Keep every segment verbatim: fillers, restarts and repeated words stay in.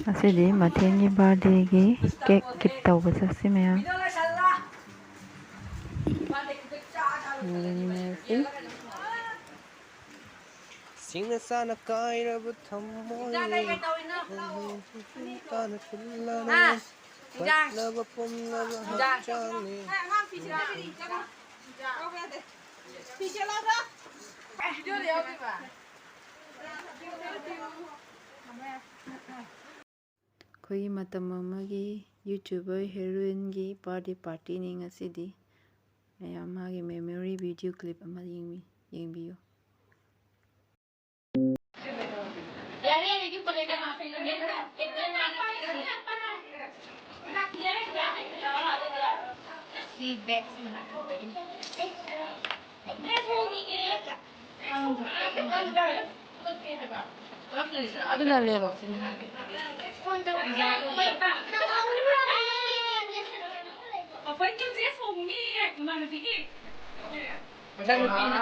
ꯉꯁꯤꯗꯤ ꯃꯊꯦꯟꯒꯤ ꯕꯥꯔꯗꯦꯒꯤ cake keep ꯇꯧꯕ ꯆꯠꯁꯤ ꯃꯌꯥꯝ꯫ ꯌꯦꯡꯃꯤꯟꯅꯔꯁꯤ꯫ ꯁꯤꯡꯅ ꯆꯥꯅ ꯀꯥꯏꯔꯕ ꯊꯝꯃꯣꯏ, ꯏꯟꯖꯥꯡ ꯀꯩꯀꯩ ꯇꯧꯔꯤꯅꯣ? ꯇꯥꯅ ꯊꯨꯜꯂꯕ, ꯍꯥ? ꯏꯟꯖꯥꯡ꯫ ꯐꯠꯂꯕ ꯄꯨꯝꯂꯕ ꯏꯟꯖꯥꯡ꯫ ꯍꯛꯆꯥꯡꯅꯤ꯫ ꯑꯉꯥꯡ ꯐꯤ ꯁꯤꯔꯥ? ꯏꯟꯖꯥꯡ꯫ ꯐꯤ ꯁꯦꯠꯂꯣ ꯑꯗꯣ꯫ ꯚꯤꯗꯤꯑꯣꯗ ꯌꯥꯎꯗꯣꯏꯕ? ꯑꯩꯈꯣꯏꯒꯤ ꯃꯇꯝ ꯑꯃꯒꯤ YouTuber heroineꯒꯤ birthday partyꯅꯤ ꯉꯁꯤꯗꯤ꯫ ꯃꯌꯥꯝ ꯃꯥꯒꯤ memory video clip ꯑꯃ ꯌꯦꯡꯕꯤ-, ꯌꯦꯡꯕꯤꯌꯨ꯫ ꯑꯗꯨꯅ ꯂꯩꯔꯣ꯫ ꯃꯆꯥꯅꯨꯄꯤꯅ꯫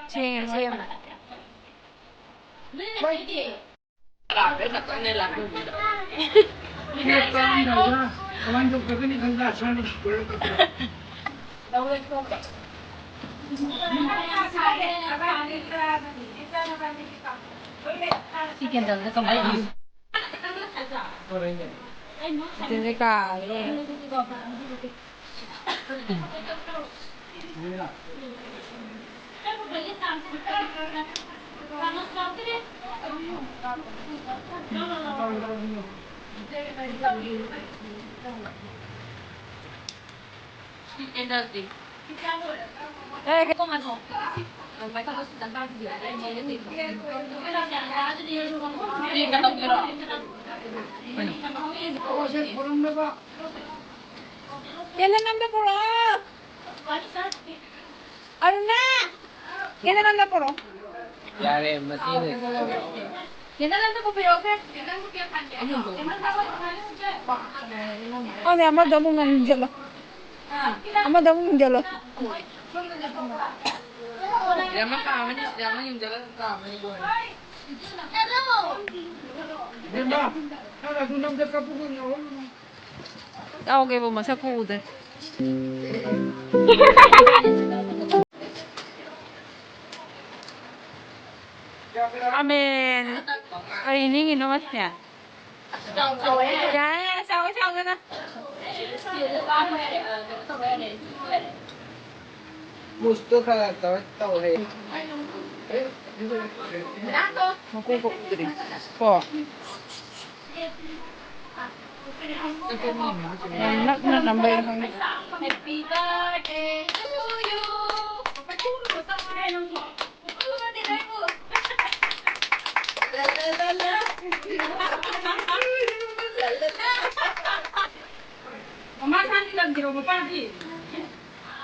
ꯁꯦꯡꯉꯦ, ꯁꯦꯡꯉꯦ꯫ ꯁꯤ ꯀꯦꯟꯗꯜꯁꯦ ꯀꯃꯥꯏꯅ? ꯁꯤꯗꯤ ꯀꯥꯔꯦ꯫ ꯀꯦꯟꯗꯜ ꯑꯝꯇ ꯄꯨꯔꯛꯑꯣ꯫ ꯑꯔꯨꯅꯥ! ꯀꯦꯟꯗꯜ ꯑꯝꯇ ꯄꯨꯔꯛꯑꯣ꯫ ꯌꯥꯔꯦ, ꯃꯁꯤꯅ꯫ ꯀꯦꯟꯗꯜ ꯑꯝꯇ ꯄꯨꯕꯤꯔꯛꯑꯣꯁꯦ꯫ ꯈꯪꯗꯦ, ꯑꯃꯗꯣ ꯑꯃꯨꯛ ꯉꯪꯖꯜꯂꯣ꯫ ꯑꯃꯗ ꯑꯃꯨꯛ ꯌꯨꯡꯖꯜꯂꯣ꯫ ꯁꯤꯗ ꯑꯃ ꯀꯥꯝꯃꯅꯤ, ꯁꯤꯗ ꯑꯃ ꯌꯨꯡꯖꯜꯂꯒ ꯀꯥꯝꯃꯅꯤ ꯂꯣꯏꯔꯦ꯫ ꯏꯕꯦꯝꯃ, ꯅꯪ ꯑꯗꯨ ꯅꯝꯗ ꯀꯞꯄꯨ ꯀꯩꯅꯣ? ꯌꯥꯎꯒꯦꯕꯨ ꯃꯁꯛꯄꯨ ꯎꯗ꯭ꯔꯦ꯫ ꯈꯥꯃꯦꯟ ꯀꯔꯤ ꯅꯤꯡꯉꯤꯅꯣ ꯃꯁꯤꯅ? ꯌꯥꯔꯦ, ꯌꯥꯔꯦ, ꯆꯥꯎꯋꯦ, ꯆꯥꯎꯗꯅ꯫ ꯃꯨꯁꯇꯣ ꯈꯔ ꯇꯧꯔ ꯇꯧꯔꯦ꯫ ꯃꯀꯣꯛꯀ ꯎꯗ꯭ꯔꯤ꯫ ꯀꯣ꯫ ꯌꯥꯝ ꯅꯛꯅ ꯅꯝꯕꯩꯔ ꯈꯪꯗꯦ꯫ ꯃꯃꯥ ꯁꯥꯟꯇꯤ ꯂꯪꯈꯤꯔꯣ, ꯃꯄꯥꯗꯤ?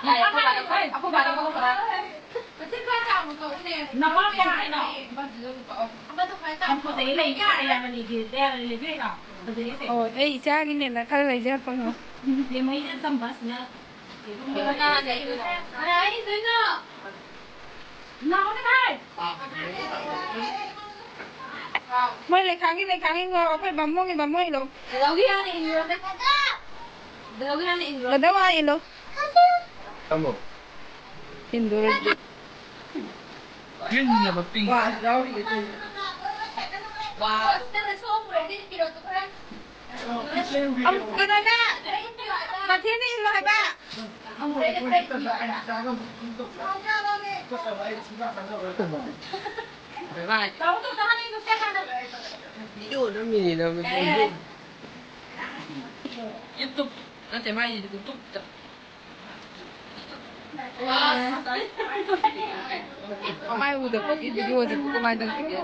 ꯌꯥꯔꯦ, ꯑꯩꯈꯣꯏ ꯕꯥꯗ ꯀꯧ-, ꯑꯩꯈꯣꯏ ꯕꯥꯗ ꯀꯧ ꯈꯔ꯫ ꯅꯄꯥ ꯀꯧ ꯍꯥꯏꯅꯣ? ꯌꯥꯝ ꯐꯖꯩ, ꯂꯩ ꯌꯥꯔꯦ, ꯌꯥꯔꯦ, ꯂꯩꯕꯤꯔꯦ, ꯌꯥꯔꯦ, ꯂꯩꯕꯤꯔꯦ, ꯐꯖꯩꯁꯦ꯫ ꯑꯣ, ꯑꯩ ꯏꯆꯥꯒꯤꯅꯦꯅ ꯈꯔ ꯂꯩꯖꯔꯛꯄꯅꯣ꯫ ꯕꯦꯝꯃꯩꯗ ꯇꯝꯕ ꯑꯁꯤꯅ꯫ ꯀꯅꯥ ꯍꯥꯏꯗꯣꯏꯅꯣ? ꯃꯣꯏ ꯂꯩꯈꯥꯝꯒꯤ, ꯂꯩꯈꯥꯝꯒꯤ ꯉꯣ, ꯑꯩꯈꯣꯏ ꯕꯥꯃꯣꯟꯒꯤ, ꯕꯥꯃꯣꯟ ꯏꯜꯂꯣ꯫ ꯗꯥꯗꯥꯒꯤ ꯍꯥꯟꯅ ꯏꯜꯂꯨꯔꯣꯅꯦ꯫ ꯗꯥꯗꯥꯒꯤ ꯍꯥꯟꯅ ꯏꯜꯂꯨꯔꯣ꯫ ꯗꯥꯗꯥ ꯋꯥ ꯏꯜꯂꯣ꯫ ꯇꯝꯃꯣ꯫ ꯏꯟꯗꯣꯔꯗꯤ꯫ ꯒ꯭ꯔꯤꯟꯅꯦꯕ, ꯄꯤꯡ꯫ ꯋꯥ ꯌꯥꯎꯔꯤꯌꯦ ꯑꯗꯨ꯫ ꯋꯥ꯫ ꯅꯪꯅ ꯁꯣꯝ ꯄꯨꯔꯛꯑꯗꯤ ꯄꯤꯔꯛꯑꯣ ꯈꯔ꯫ ꯑꯝ, ꯀꯩꯅꯣꯅꯦ꯫ ꯃꯊꯤꯅ ꯏꯜꯂꯣ ꯍꯥꯏꯕ꯫ ꯚꯤꯗꯤꯑꯣ ꯅꯝꯃꯤꯅꯤ, ꯅꯝꯃꯤꯅꯤ꯫ YouTube ꯅꯠꯇꯦ, ꯃꯥꯏꯁꯤꯗꯤ YouTubeꯇ꯫ ꯃꯥꯏ ꯎꯗꯕꯒꯤ ꯚꯤꯗꯤꯑꯣꯁꯤꯕꯨ ꯀꯃꯥꯏꯅ ꯇꯧꯁꯤꯒꯦ?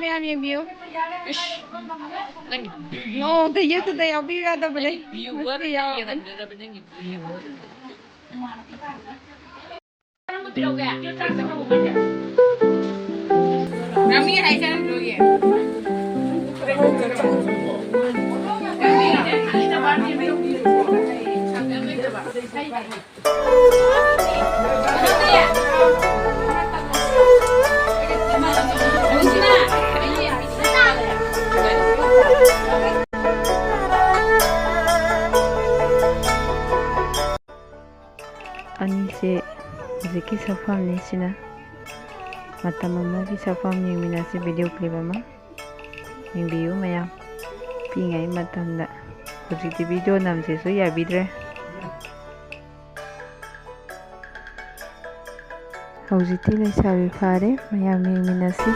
ꯃꯌꯥꯝ ꯌꯦꯡꯕꯤꯌꯨ꯫ ꯏꯁ, ꯅꯪꯒꯤ ꯅꯣꯡꯃꯇ ꯌꯦꯛꯇꯨꯗ ꯌꯥꯎꯕꯤꯌꯨ ꯌꯥꯗꯕꯅꯦ꯫ ꯃꯁꯤ ꯌꯥꯎꯔꯕꯅꯤ꯫ ꯑꯅꯤꯁꯦ ꯍꯧꯖꯤꯛꯀꯤ ꯁꯛꯐꯝꯅꯤ꯫ ꯁꯤꯅ ꯃꯇꯝ ꯑꯃꯒꯤ ꯁꯛꯐꯝ꯫ ꯌꯦꯡꯃꯤꯟꯅꯁꯤ video clip ꯑꯃ꯫ ꯌꯦꯡꯕꯤꯌꯨ ꯃꯌꯥꯝ꯫ ꯄꯤꯛꯏꯉꯩ ꯃꯇꯝꯗ꯫ ꯍꯧꯖꯤꯛꯇꯤ video ꯅꯝꯁꯦꯁꯨ ꯌꯥꯕꯤꯗ꯭ꯔꯦ꯫ ꯍꯧꯖꯤꯛꯇꯤ ꯂꯩꯁꯥꯕꯤ ꯐꯥꯔꯦ꯫ ꯃꯌꯥꯝ ꯌꯦꯡꯃꯤꯟꯅꯁꯤ꯫